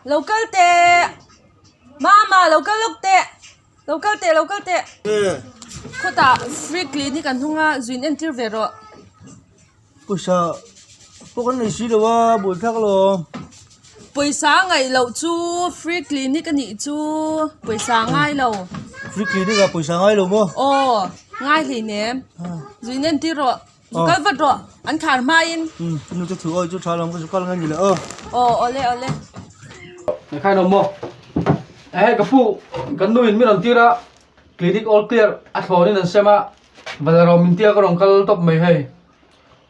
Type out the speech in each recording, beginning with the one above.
Lo kal teh! Mama, lo kal lawk teh! Lo kal teh, lo kal teh! Khawtah free clinic an hung a, zuin entir ve rawh. Pawisa pawh kan nei si lo a, buaithlak alawm. Pawisa a ngaih loh chu free clinic a nih chu pawisa a ngai lo. Free clinic ah pawisa a ngai lo maw? Aw, ngai hleinem. Zuin entir rawh. Zu kal vat rawh, an khar hmain. Umm, nu te thu awi chu tha lawm ka zu kal ngai ni le aw. Aw, awle awle. Ngai khain awm maw? Ehe ka pu, kan nu in min rawn tir a, clinic all clear a thlawn in an sem a, Valero min tia ka rawn kal tawp mai hei.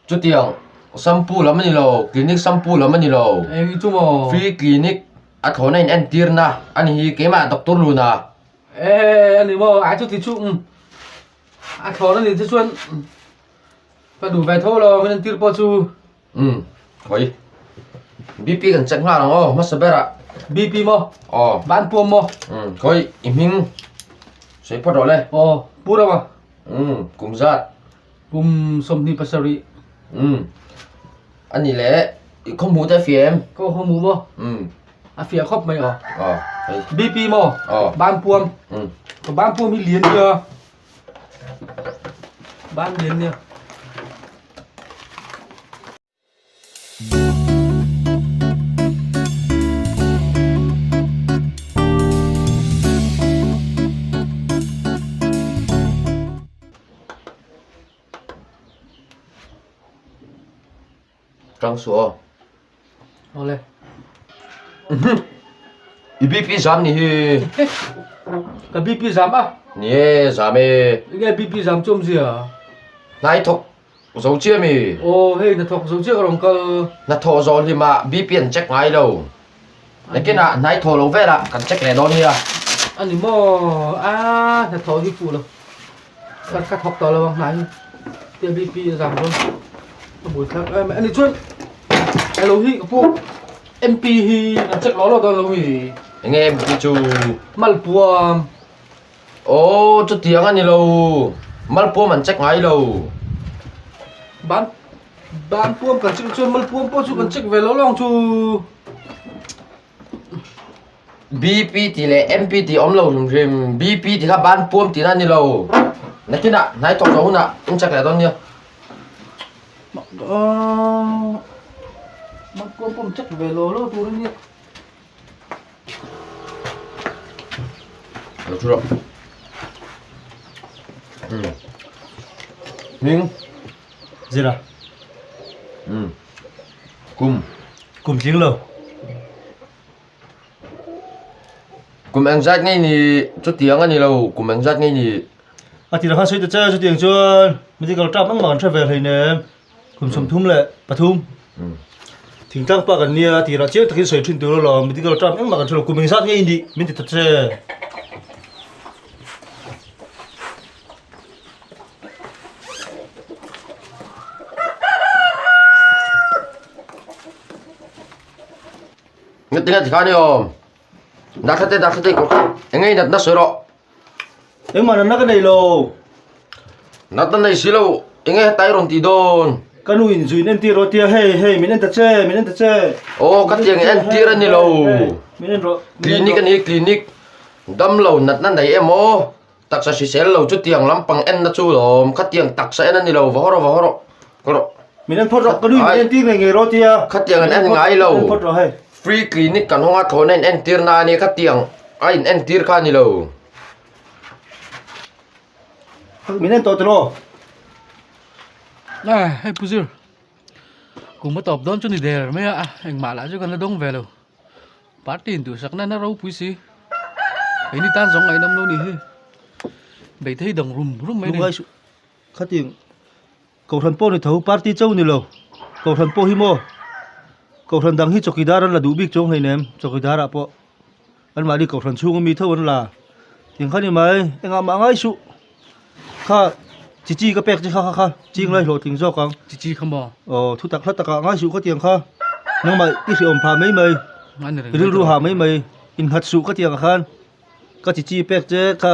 Chutiang shampoo lam a ni lo, clinic shampoo lam a ni lo. Eng chu maw? Free clinic a thlawn a in entir na a ni hi keimah doctor Luna. Ehe a ni maw? A chuti chu umm. A thlawn a nih te chuan ka duh ve tho lo min entir pawh chu. Umm hawi. BP kan check nghal ang aw hmasa berah. BP maw? Aw. Ban puam maw? Umm khawi i hming sawi phawt rawh le. Aw Pu Rama. Umm kum zat. Kum 27. Umm a ni le i khawhmuh te a fiah em? Ka khawhmuh maw? Umm. A fiah khawp mai aw. Aw hei. BP maw? Aw. Ban puam. Umm. Ka ban puam hi lian nia. Ban lian nia. Tang suh aw. Awle. I BP zam ni hi. Ka BP zam a. Ni e, zam e. Nge BP zam chu awmzia? Hnai thawk zo chiah mi. Aw hei hnathawk zo chiah ka rawn kal. Hnathawh zawh hlim ah BP an check ngai lo. Nakinah hnai thawh lo velah kan check leh dawn nia. A ni maw? A hnathawh hi fuh lo. Ka ka thawk tawh lo ang hnai hi. Tia BP a zam dawn. Ka bui thlak em ani chuan elo hi ka pu MP hi kan check lo lo dawn lo hi. Enge MP chu? Malpuam. Aw chutiang a ni lo. Malpuam an check ngai lo. Ban ban puam kan check chuan malpuam pawh chu kan check ve lo lo ang chu. BP tih leh MP tih awm lo hrim hrim. BP tih kha ban puam tihna a ni lo. Nakinah hnai tawh zawh hunah in check leh dawn nia. Malpuam pawh an check ve lo lo tur a nia. Lo thu rawh. Umm. Hming. Zira. Umm. Kum. Kum tling lo. Kum engzat ngei ni chutiang a ni lo, kum engzat ngei ni. A ti lakha sawi ta che chutiang chuan medical term engmah kan hre ve hleinem kum 33. Thingtlang pa kan nia tirah chiang takin sawi thin tur alawm medical term engmah kan hre lo kum engzat ngei ni min ti ta che. Nge tinge tikhan i awm? Dah thla teh, dah thla teh kawr kha. Enge i natna sawi rawh. Engmah natna ka nei lo. Natna nei si lo, enge heta i rawn tih dawn? Ka nu in zuin entir rawh tia hei hei min en ta che, min en ta che. Aw ka tiang i entir a ni lo. Min en rawh. Clinic a ni, clinic. Damlo natna nei emaw? Taksa hrisel lo chutiang lampang enna chu lawm, khatiang taksa en a ni lo, va haw rawh, va haw rawh, ka rawh. Min en phawt rawh, ka nui min entir ngei ngei rawh tia. Khatiang an en ngai lo. En phawt rawh hei. Free clinic kan hawng a, thlawhna in entir na a nia, khatiang a in entir kha a ni lo. Min en tawh tiraw? Ai, hei Pu Zir, kum a tawp dawn chu ni der mai a, engmah lah chu kan la dawng ve lo. Party in duhsakna na ropui si. Keini tan zawng ngaihnawm lo ni hi. Beithei dang rum rum mai ni. Lungai suh. Khating Kohhran pawh ni tho party cho ni lo. Kohhran pawh hi maw Kohhran dang hi chawkidar an la duh bik chuang hleinem chawkidar ah pawh an mahni Kohhran chhung ami tho an la. Tiang kha ni mai engah mah ngai suh. Kha chi chi ka pek che kha kha kha ching lai hlawhtling zawk ang. Chi chi kha maw? Aw thu tak hla takah ngai suh ka tiang kha nangmah i hriawm phah mai mai rilru hah mai mai innghat suh ka tiang ah khan ka chi chi pek che kha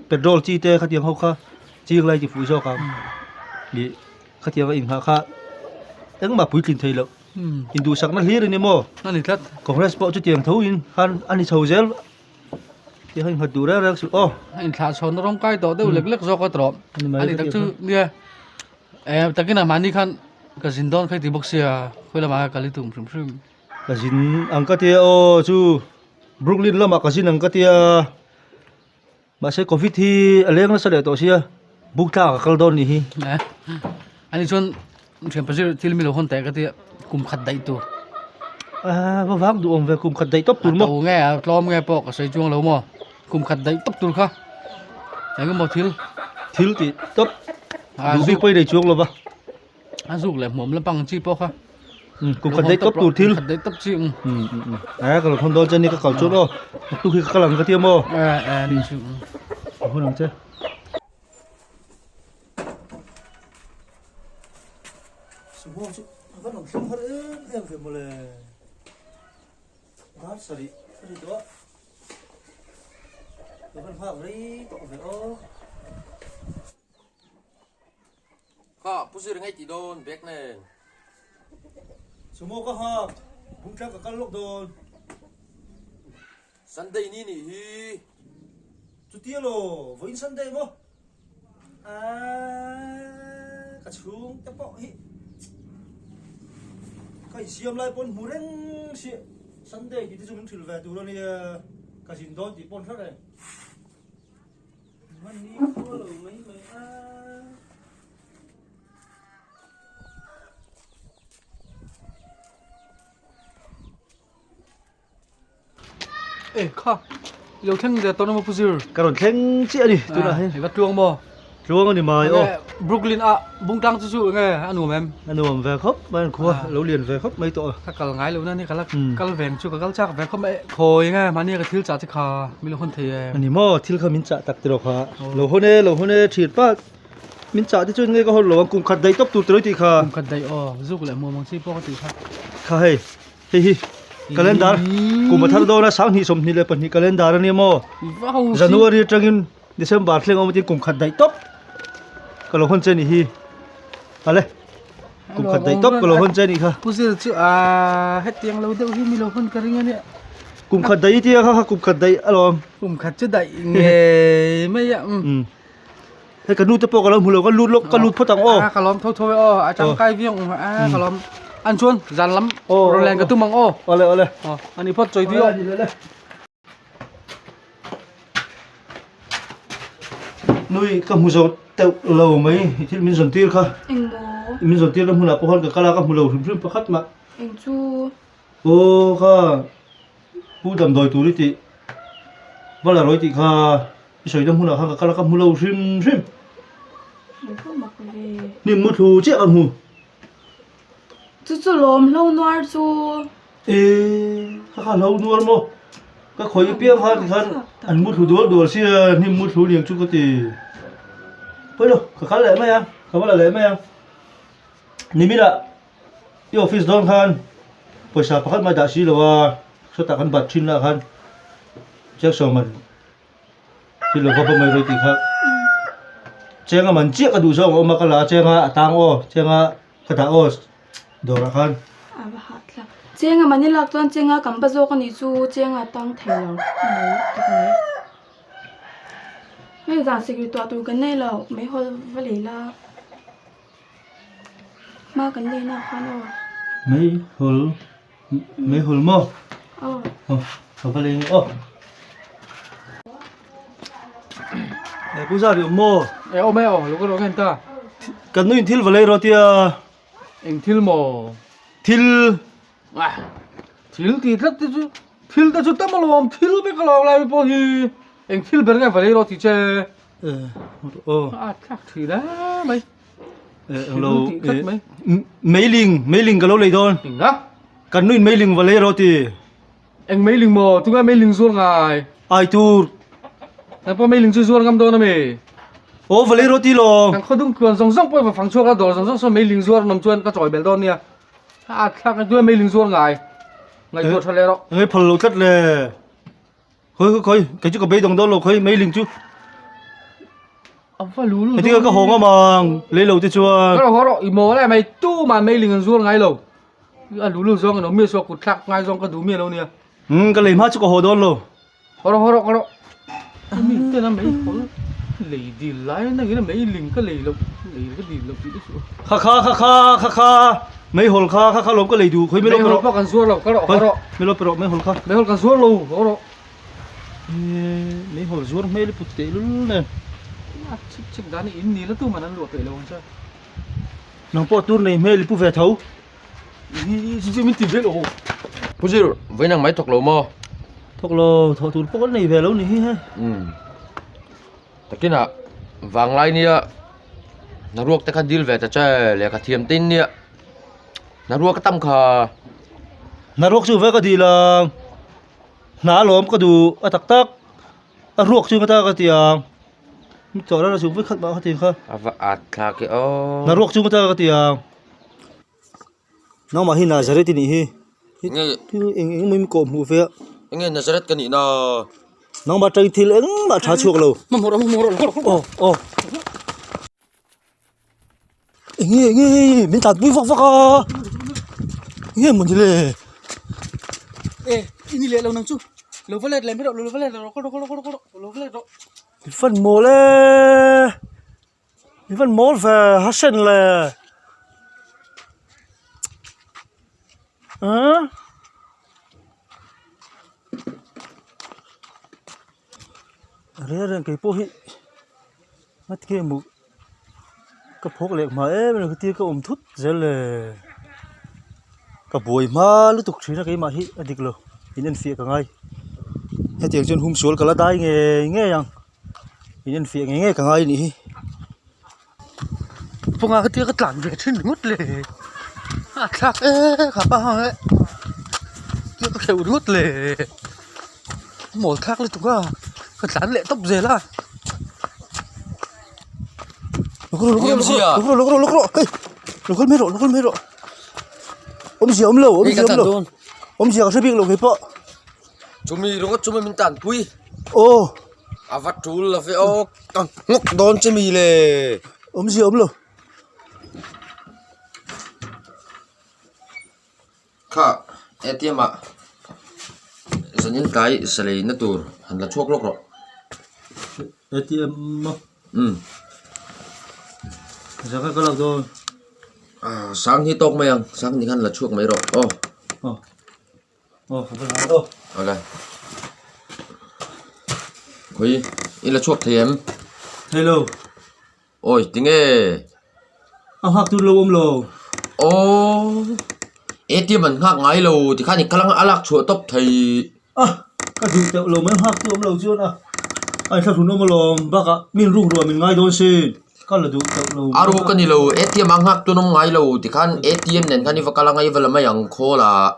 petrol chi te kha tiang ho kha ching lai ti fuh zawk ang ih kha tiang a inghah kha engmah puitlin thei loh. Induhsakna hlir a ni maw? A ni tlat. Congress pawh chutiang tho in khan a ni chho zel tih kha innghat duh reng reng suh aw. A inthlah chhawnna rawng kai tawh deuh lek lek zawk a tawh. A ni tak chu nia eh takin a mahni khan ka zin dawn kha i ti bawk sia khawi lamah kha kal i tum hrim hrim. Ka zin ang ka tia aw chu Brooklyn lamah ka zin ang ka tia. Mahse Covid hi a leng nasa leh tawh sia, buk tlak a kal dawn nih hi. Ani chuan thian pazir thil mi lo hawn teh ka tia kum khat daih tur. Ah va vang duh awm ve kum khat daih tawp tur maw. A to nge a tlawm nge pawh ka sawi chuang lo maw kum khat daih tawp tur kha eng emaw thil. Thil tih tawp duh bik pawh i nei chuang lo va. A zuk leh hmuam lampang chi pawh kha. Kum khat daih tawp tur thil. Khat daih tawp chi. A ka lo thawn dawn che ni ka kal chuan aw. Naktuk hi ka kal ang ka ti a maw? Eh eh ni chu. A hun ang che. Sumo chu a va rawn thleng har em em ve mawle. Dar sarih a ni tawh a. Ka van nghak rei tawh ve aw. Kha pu zir ngei tih dawn bag nen. Sumo ka ha, bung tlang ka kal lawk dawn. Sunday ni nih hi. Chutia law, vawiin Sunday maw? Aaa ka chhung te pawh hi ka insiam lai pawn hmu reng si Sunday tih te chu min hrilh ve tur a nia, ka zin dawn tih pawn hre reng. Hmanni khua lo mai mai a. E kha i lo thleng ve tawh na maw Pu Zir? Ka rawn thleng chiah a ni tunah hian. I va tluang maw? Tluang a ni mai aw. Brooklyn ah Bungtlang chu chu enge a nuam em? A nuam ve khawp mai an khua a lo lian ve khawp mai tawh a. Ka kal ngai lo na ni ka la kal veng chu ka kal chak ve khawp mai. Khawi enge mahni ka thil chah che kha min lo hawn thei em? A ni maw thil kha min chah tak tiraw kha. Lo hawn e lo hawn e thian pa min chah te chuan nge ka hawn lo ang kum khat daih tawp tur tiraw i tih kha. Kum khat daih aw zuk leh hmuam ang chi pawh ka tih kha. Kha hei hei hi calendar kum a thar dawn a 2022 calendar a nia maw January atangin December thleng awm atin kum khat daih tawp ka lo hawn che nih hi ale kum khat daih tawp ka lo hawn che nih kha Pu Zir chu a hetiang lo deuh hi mi lo hawn ka ring a nia kum khat daih i tia kha kha kum khat daih alawm kum khat chu daih ngei mai a um hei ka nu te pawh ka lo hmu lo ka lut lawk ka lut phawt ang aw a ka lawm tho tho e aw a tangkai viang a ka lawm an chuan zan lam rawn len ka tum ang aw awle awle ani phawt chawi tui aw Nui ka hmu zo teuh lo mai i thil min zawn tir kha. Eng maw? Min zawn tir na hmunah pawh khan ka kal a ka hmu lo hrim hrim pakhat mah. Eng chu? Aw kha pu damdawi tur i tih va la rawi tih kha i sawi na hmunah khan ka kal a ka hmu lo hrim hrim. Eng pawh mak ve. Hnim mu thlu chiah ka hmu. Chu chu lawm hlo nuar chu. E kha kha hlo nuar maw ka khawi piang kha tikhan an mu thlu dual dual sia hnim mu thlu niang chu ka ti pawi lo ka kal leh mai a ka va la leh mai a niminah i office dawn khan pawisa pakhat mai dah si lo a sawtah kan bat thin lah khan chiang sawman thil lo va va mai rawih tih kha chenga man chiah ka duh zawk a awm a ka la a chenga a tang aw chenga ka dah aw dawrah khan. A va hah thlak. Chenga man i lak chuan chenga kan ba zawk a nih chu chenga a tang thei lo mai tak mai. Hei zan sikri tuah tur kan nei lo meihawl va lei la hma kan lei na khan aw. Meihawl meihawl maw? Aw. Aw ka va lei ang aw. E pu zar i awm maw? E awm e aw lo ka rawh ngen ta. Kan nuin thil va lei rawh tia. Eng thil maw? Thil. Ah, thil ti tlat te chu thil te chu tam alawm thil vek alawm lai pawh hi eng thil ber nge va lei rawh ti che. E aw. A thlak thin a mai. E englo e meiling meiling ka lo lei dawn. Enga? Kan nuin meiling va lei rawh ti. Eng meiling maw? Tunge meiling zuar ngai? Ai tur. Nang pawh meiling chu zuar ngam dawn ami? Aw va lei rawh ti lo. Kan khawdung tluan zawng zawng pawh i va fang chhuak a, dawr zawng zawng sawn meiling zuar an awm chuan ka chawi belh dawn nia. A thlak ang tunge meiling zuar ngai? Ngaihtuah tha leh rawh. Engei phal lo tlat le. Khawi khawi khawi kei chu ka beidawng dawn lo khawi meiling chu. A va lu lu. Heti ka haw ngam ang lei lo te chuan. Ka haw rawh i maw lai mai tumah meiling an zuar ngai lo. A lu lu zawng in awm mi saw kut thlak ngai zawng ka duh mi alo nia. Umm ka lei hma chu ka haw dawn lo. Haw rawh haw rawh haw rawh. Mi ten a mei hawl lei dil lai a nangin a mei ling ka lei loh lei ka dil loh tih te chu. Kha kha kha kha kha kha mei hawl kha kha kha lawm ka lei duh khawi melo pe rawh. Mei hawl pawh kan zuar lo ka rawh haw rawh. Melo pe rawh mei hawl kha. Mei hawl kan zuar lo haw rawh. Mei hawl zuar hmel i put teh lul nen. A chhip chhip dan hi in ni la tu man an luah peih lo ang che. Nang pawh tur nei hmel i pu ve tho. Min ti vel aw. Pu Zir, vawiin ang mai thawk lo maw? Thawk lo, thawh tur pawh kan nei ve lo ni hi hei. Umm. Takinah vanglai nia hnaruak te kha dil ve ta che lehkha thiam te in nia hnaruak a tam kha. Hnaruak chu ve ka dil ang. Hna alawm ka duh a tak tak. A ruak chu ka ta ka ti ang. Mi chawh rara chu vawikhat mah ka ti kha. A va at thlak e aw. Hna ruak chu ka ta ka ti ang. Nangmah hi Nazareth i nih hi. Nge. Thil eng eng emaw in kawh hmuh ve a. Enge Nazareth ka nih na. Nangmah atangin thil engmah tha chhuak lo. Hmahmawh rawh hmahmawh rawh Aw aw. Enge enge hei min tlanpui vak vak a. Enge maw ni le. E i ni leh lo nang chu. Lo va let leh mai rawh lo va let rawh kawr rawh kawr rawh kawr rawh lo va let rawh. I fan mawl e. I van mawl ve ha sen le ah reng reng kei pawh hi ngati nge maw ka phawk leh hma em em khatia ka awm thut zel le ka buai hma lutuk thin a keimah hi a dik lo in enfiah ka ngai hetiang chuan humsual ka la dai ngei ngei ang. In enfiah ngei ngei ka ngai anih hi. Panga ka tia ka tlan ve thin ringawt le. A thlak e kha pa hang e. Tia ka kheuh ringawt le. Mawl thlak lutuk a. Ka tlan leh tawp zel a. Luk rawh luk rawh luk rawh luk rawh luk rawh hei luk rawh mai rawh luk rawh mai rawh. Awmzia awm lo awmzia awm lo. Awmzia ka hre bik lo kei pawh. Chumi ringawt chumi min tanpui. Aw. A va tul lo ve aw ka nghawk dawn che mi le. Awmzia awm lo. Kha ATM ah zanin tlai salei na tur han la chhuak lawk rawh. ATM maw? Umm. Zaka ka lak dawn. Ah sang hi tawk mai ang sang ni khan la chhuak mai rawh aw. Aw. Aw ka va la aw. Awle. Khawi i la chhuak thei em? Thei lo. Awi tinge? A nghak tur lo awm lo. Aw ATM an nghak ngai lo tikhan i kal anga a lak chhuah tawp thei. A ka duh teuh lo mai nghak tu awm lo chuan a a inthlahrun awm alawm bakah min ruk ruah min ngai dawn sin. Ka la duh teuh lo. A ruk a ni lo, ATM a nghak tun awm ngai lo tikhan ATM nen khan i va kal anga i va la mai ang khawl ah.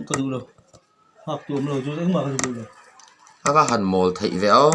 Ka duh lo, nghak tu awm lo chu engmah ka duh lo. A va han mawl theih ve aw.